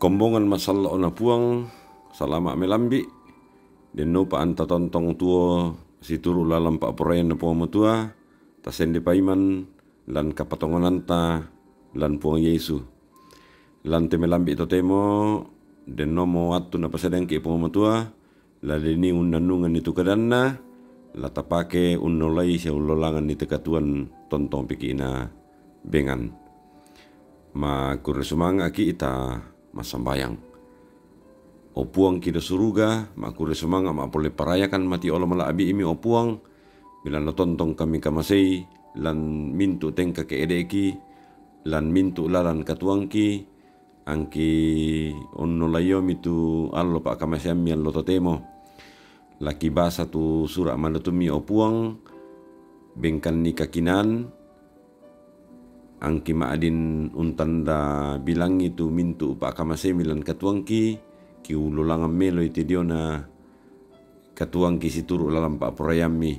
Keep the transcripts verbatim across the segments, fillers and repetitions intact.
Kombongan masallo' na Puang, salama' melambi'. Denno pa anta tontong tuo situru' lalan pa'poraianna Puang Matua, tasende paiman lan kapatongananta lan Puang Yesu. Lan te melambi' totemo, dennomo attu napasedangki' Puang Matua, la deni unnannunganni tu kadanna, la tapake unnolai sia ullolanganni te katuoan tontong piki'na bengan. Makurre sumanga'ki' ita massambayang. O Puangki do suruga, makurre sumanga' ma'polle parayakan mati olo mala'bi'mi, o Puang, belanna tontong kami kamasei lan mintu' tengka ke'de'ki, lan mintu' lalan katuoangki, angki onnolaiomi tu allo pa'kamaseammi allo totemo. Laki basa tu sura' madatummi, o Puang, bengkanni kakinaan, angki ma'din untanda bilangi tu mintu' pa'kamaseammi lan katuoangki, kiullolangan meloi te diona katuoangki situru' lalan pa'poraiammi.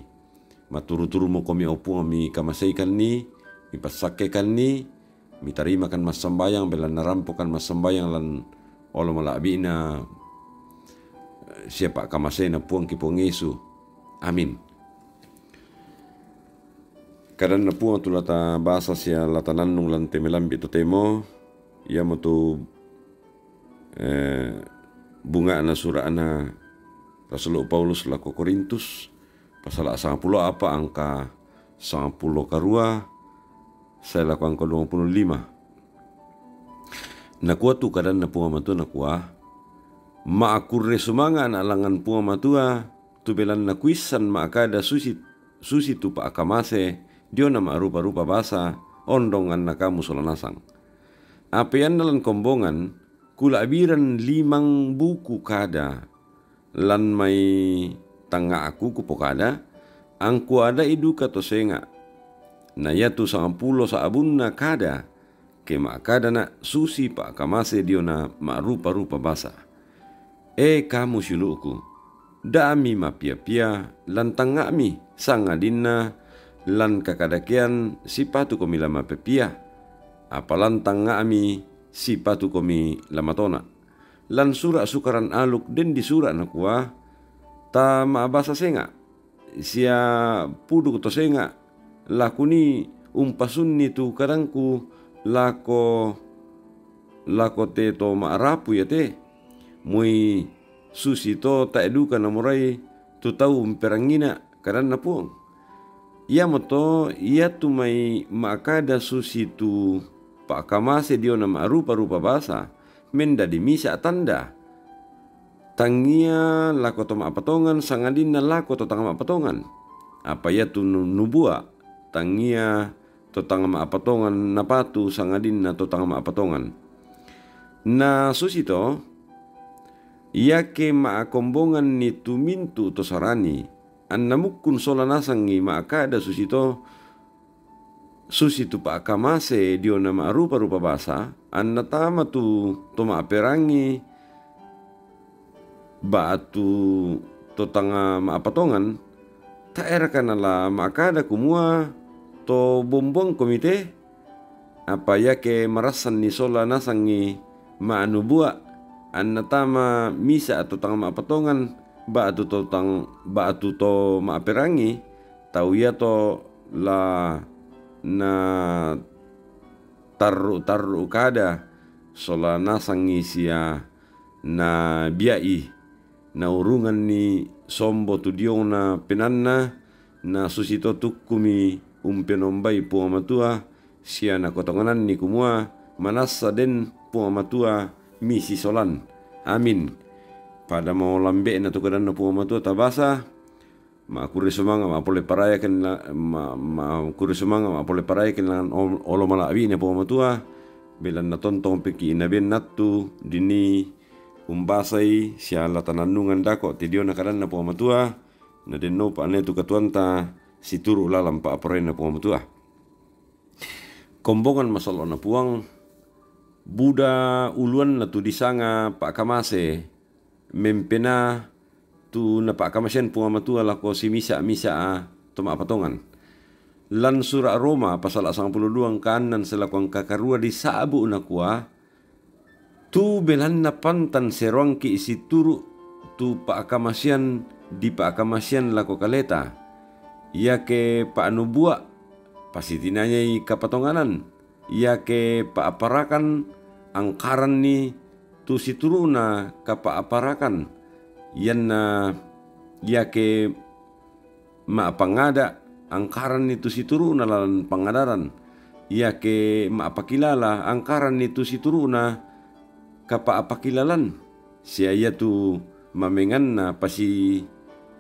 Maturu-turumokomi, o Puang, mikamaseikanni, mipassakkekanni, mitarimakan massambayang, belanna rampokan massambayang lan olo mala'bi'na sia pa'kamaseina Puangki Puang Yesu. Amin. Kadanna Puang tu la tabasa sia la tanannung lan te melambi' totemo, iamotu, eh, bunga'na sura'na Rasul Paulus lako Korintus, pasala' sangpulo apa angka sangpulo karua, sae lako angka duangpulo lima. Nakua tu kadanna Puang Matua, nakua, ma'kurre sumanga'na' langngan Puang Matua, tu belanna kuissan ma'kada susi, susi tu pa'kamase diona ma'rupa-rupa basa, ondong anna kamu sola nasang. Ape anna lan kombongan, kula'biran limang buku kada, lan mai tangnga'ku kupokada, angkuada'i duka to senga'. Na iatu sangpulo sa'bunna kada, ke ma'kadana' susi pa'kamase diona ma'rupa-rupa basa. E kamu siulu'ku, da'mi mapia-pia lan tangnga'mi, sangadinna lan kakadakean sipatukomi la mapia-pia, apa lan tangnga'mi sipatukomi la matona'. Lan sura' Sukaran Aluk den disura' nakua, ta ma'basa senga', sia puduk to senga', la kunii umpasunni tu kadangku lako, lako te to ma'rapu iate. Moi susito tae' duka namorai tu tau umperangina, kadanna Puang. Iamoto iatu mai ma'kada susi tu pa'kamase diona ma'rupa-rupa basa, mendadi misa' tanda. Tangia lako to ma'patongan, sangadinna lako to tang ma'patongan. Apa iatu nu-, nubua', tangia to tang ma'patongan napatu, sangadinna to tang ma'patongan. Na susito, iake ma'kombonganni tu mintu' to sarani, anna mukkun sola nasangi ma'kada susito, susi tu pa'kamase diona ma'rupa-rupa basa, anna tama tu to ma'perangi ba'tu to tang ma'patongan, tae'raka nala ma'kada kumua, to bomboangkomi te? Apa iake marassanni sola nasangi ma'nubua', anna tama misa' to tang ma'patongan, ba'tu to tang, ba'tu to ma'perangi, tau iato la na tarru'-tarru' kada sola nasangi sia na bia'i, naurunganni sombo tu diona penaanna, na susito tukkumi umpenombai Puang Matua, sia nakutongananni kumua, manassa den Puang Matua misisolan. Amin. Pada mau lambe'na tu kadanna Puang Matua tabasa, ma'kurre sumanga' ma'polle parayaken la-, ma-, ma'kurre sumanga' ma'polle parayaken lan ol-, olo mala'bi'na Puang Matua, belanna tontong piki' naben nattu dinii umbasai sia la tanannungan dako' te diona kadanna Puang Matua, na denno pa'nai tu katuoanta situru' lalan pa'poraianna Puang Matua. Kombongan masallo'na Puang, buda uluanna tu disanga pa'kamase, mempena tu napa'kamasean Puang Matua lako simisa'-misa'a to ma'patongan. Lan sura' Roma pasala' sangpulo dua angka annan sae lako angka karua disa'bu' nakua, Tu belanna pantan seroangki situru tu pa'kamasean dipa'kamasean lako kaleta, iake pa'nubua, pasitinayai kapatonganan, iake pa'parakan, angkaranni tu situru'na kapa'parakan, ianna iake ma'pangada, angkaranni tu situru'na lalan pangadaran, iake ma'pakilala, angkaranni tu situru'na kapa'pakilalan, sia iatu mamenganna pasi-,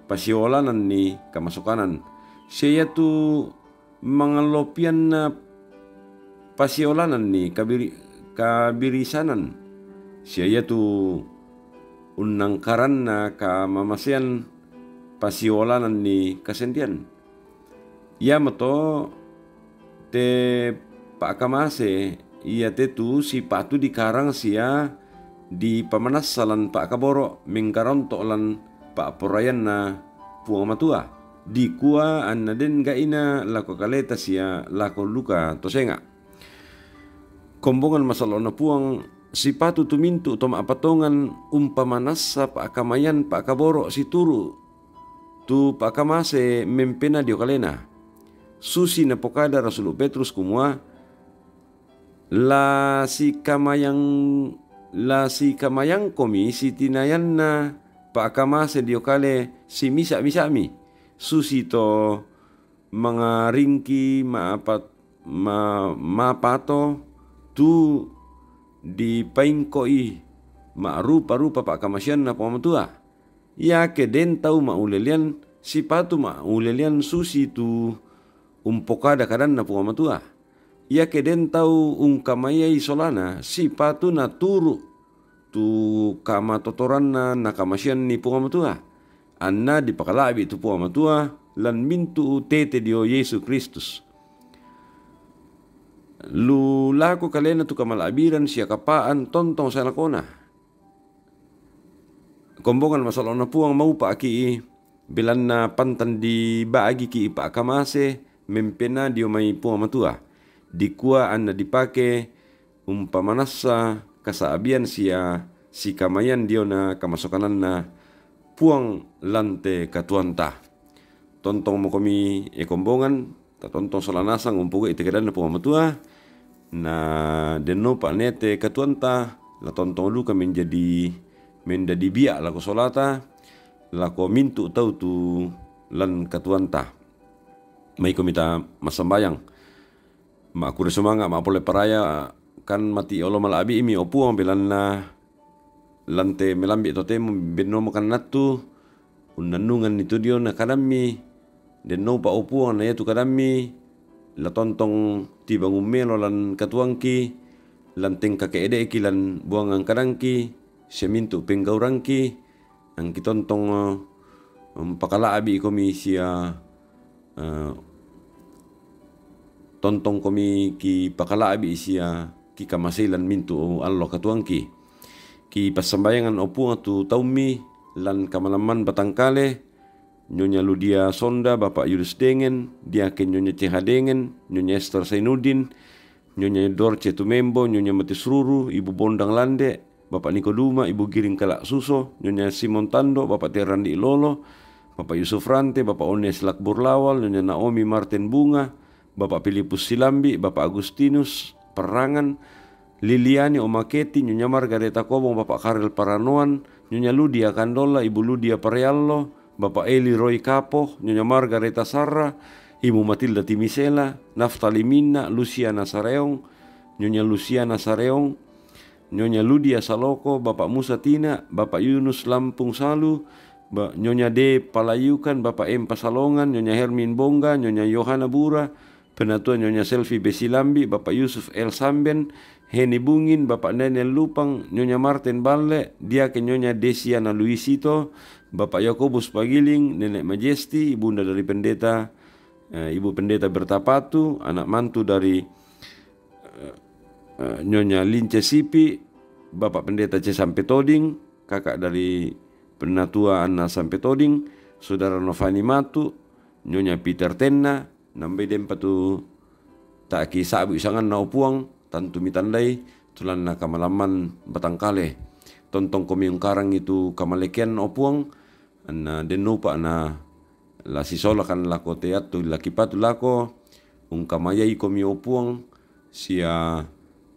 pasiolananni kamasokanan, sia iatu mangallopianna pasiolananni kabiri-, kabirisanan, sia iatu unnangkaranna kamamasean pasiolananni kasendian. Iamoto te pa'kamase iate tu sipatu dikarang sia dipamanassa lan pa'kaboro', mengkaronto' lan pa'poraianna Puang Matua, dikua anna den ga'ina lako kaleta sia lako duka to senga'. Kombongan masallo'na Puang, sipatu tu mintu' to ma'patongan umpamanassa pa'kamayan pa'kaboro' situru' tu pa'kamase mempena dio kalena. Susi napokada Rasulu Petrus kumua, La sikamayang-, la sikamayangkomi sitinayanna pa'kamase dio kale simisa-misa'mi, susi to mangaringki ma'pat-, ma-, mapato tu dipaingko'i ma'rupa-rupa pa'kamaseanna Puang Matua. Iake den tau ma'ulelean, sipatu ma'ulelean susi tu umpokada kadanna Puang Matua. Iake den tau ungkamayai solana, sipatu naturu' tu kamatotoranna nakamaseanni Puang Matua, anna dipakala'bi' tu Puang Matua lan mintu' tete dio Yesu Kristus. Lu lako kalena tu kamala'biran sia kapaan tontong sae lakona. Kombongan masallo'na Puang, maupa'ki' belanna pantan dibagiki' pa'kamase mempena dio mai Puang Matua, dikua anna dipake umpamanassa kasa'bian sia sikamayan diona kamasokananna Puang lan te katuoanta. Tontongmokomi e kombongan, tatontong sola nasang umpogau'i te kadanna Puang Matua, na dennopa ne te katuoanta, la tontong duka menjadi, mendadi bia' lako solata, lako mintu' tau tu lan katuoanta. Maikomi ta massambayang. Ma'kure sumanga', ma'pole paraya, kan mati' olo mala'bi'mi, o Puang, belanna lan te melambi' totemo bennomo kannattu unnannunganni tu diona kadammi. Dennopa, o Puang, na iatu kadammi la tontong tibangun melo lan katuoangki, lan tengka ke'de'ki, lan buangan kadangki, sia mintu' penggaurangki, angki tontong, eh, pakala'bi'komi sia, eh, tontongkomi kipakala'bi' sia kikamasei lan mintu' allo katuoangki. Kipassambayangan, o Puang, tu taummi lan kamalamman batangkale, Nyonya Ludia Sonda, Bapak Yunus Dengen, Diaken Nyonya Ceha Dengen, Nyonya Ester Sainuddin, Nyonya Dorce Tumembo, Nyonya Matius Ruru, Ibu Bondang Lande, Bapak Nikoduma, Ibu Giring Kalak Suso, Nyonya Simon Tando, Bapak Terandi Lolo, Bapak Yusuf Rante, Bapak Ones Lakbur Lawal, Nyonya Naomi Martin Bunga, Bapak Filipus Silambi, Bapak Agustinus Perrangan, Liliani Omaketi, Nyonya Margareta Kobong, Bapak Karel Paranoan, Nyonya Ludia Kandola, Ibu Ludia Pareallo, Bapak Eli Roy Kapo, Nyonya Margareta Sarra, Ibu Matilda Timisela, Naftali Minna, Lusiana Sareong, Nyonya Lusiana Sareong, Nyonya Ludia Saloko, Bapak Musa Tina, Bapak Yunus Lampung Salu, Ba-, Nyonya D Palayukan, Bapak M Pasalongan, Nyonya Hermin Bongga, Nyonya Yohana Bura, Penatua Nyonya Selvi Besilambi, Bapak Yusuf L Samben, Heni Bungin, Bapak Daniel Lupang, Nyonya Martin Balle, Diaken Nyonya Desiana Luisito, Bapak Yakobus Pagiling, Nenek Majesti, Ibunda dari Pendeta, eh, Ibu Pendeta Bertapatu, anak mantu dari, eh, eh, Nyonya Lince Sipi, Bapak Pendeta C Sampe Toding, kakak dari Penatua Anna Sampe Toding, Saudara Novani Matu, Nyonya Peter Tenna, nambai denpa tu ta'ki sa'bu isanganna, o Puang, tantu mitandai, tulanna kamalaman batangkale. Tontong komi ungkarang itu kamalekean o Puang, anna den noupa na la sisolakan lako te attu la kipatu lako, ungkamayai komi o Puang, sia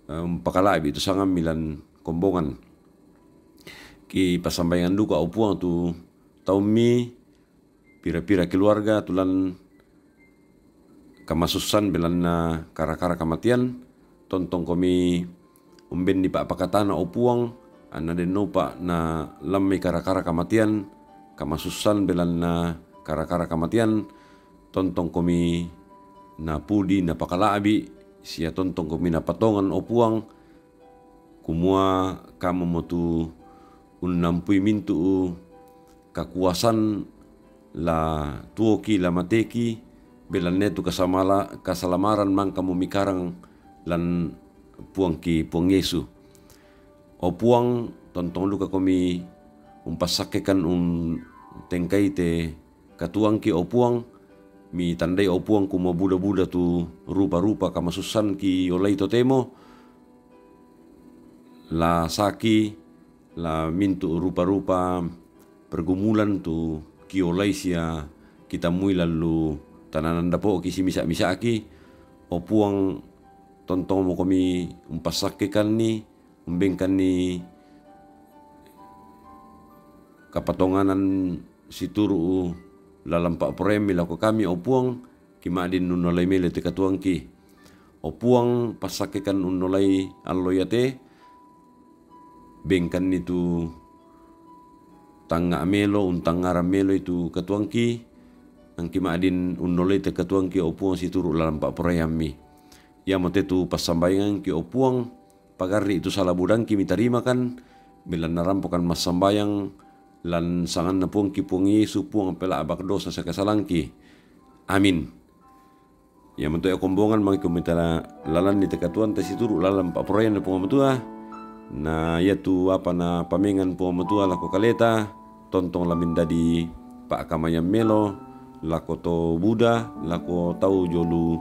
eh, umpakalabi tu sangammi lan kombongan. Ki pasambayangan duka o Puang tu taummi, pira-pira keluarga tulan kamasussan belanna kara-kara kamatian, tontong komi umbenni pa pakatana o Puang, anna den noupa na lammai kara-kara kamatian, kamasussan belanna kara-kara kamatian, tontong komi na pudi na pakalabi, sia tontong komi na patongan o Puang, kumua kamu mo tu unnampui mintu kakuasan la tuoki la mateki, belanna tu kasamala, kasalamaran mangka mo mikarang lan Puangki Puang Yesu. O Puang, tontong duka komi umpasakkekan un tengkai te katuangki o Puang, mi tandai o Puang kumua buda-buda tu rupa-rupa kamasussanki olai totemo, la saki, la mintu rupa-rupa pergumulan tu kiolai sia kitamui lallu tananan dapoki simisa-misaki, o Puang tontong mo komi umpasakkekanni, umbengkanni kapatonganan situru lalampa poremi lako kami o Puang, kima'din unnolai melo te katuangki. O Puang, passakkekan unnolai allo iate, bengkanni tu tangnga melo, untangngarang melo itu katuangki, angki ma'din unnolai te katuangki o Puang situru lalampa poreammi. Iamo te tu passambayangangki o Puang, pagarri itu sala budangki mitarimakan, belanna rampokan massambayang, lan sanganna Puangki Puang Yesu, Puang pela'bak dosa sakasalangki. Amin. Iamo tu e kombongan mangki mita lalan ni te katuanta situru lalan pa'poraian Puang Matua. Na iatu apa na pamengan Puang Matua lako kaleta, tontong la mendadi pa'kamayan melo lako to buda, lako tau jolu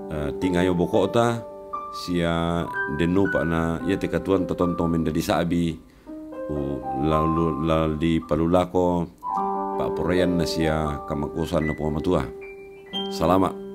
eh, tingayo bokota, sia dennupa na iate katuanta tontong mendadi sa'bi, u lalu lal di palulako pa'poraianna sia kamakuasanna Puang Matua. Salama.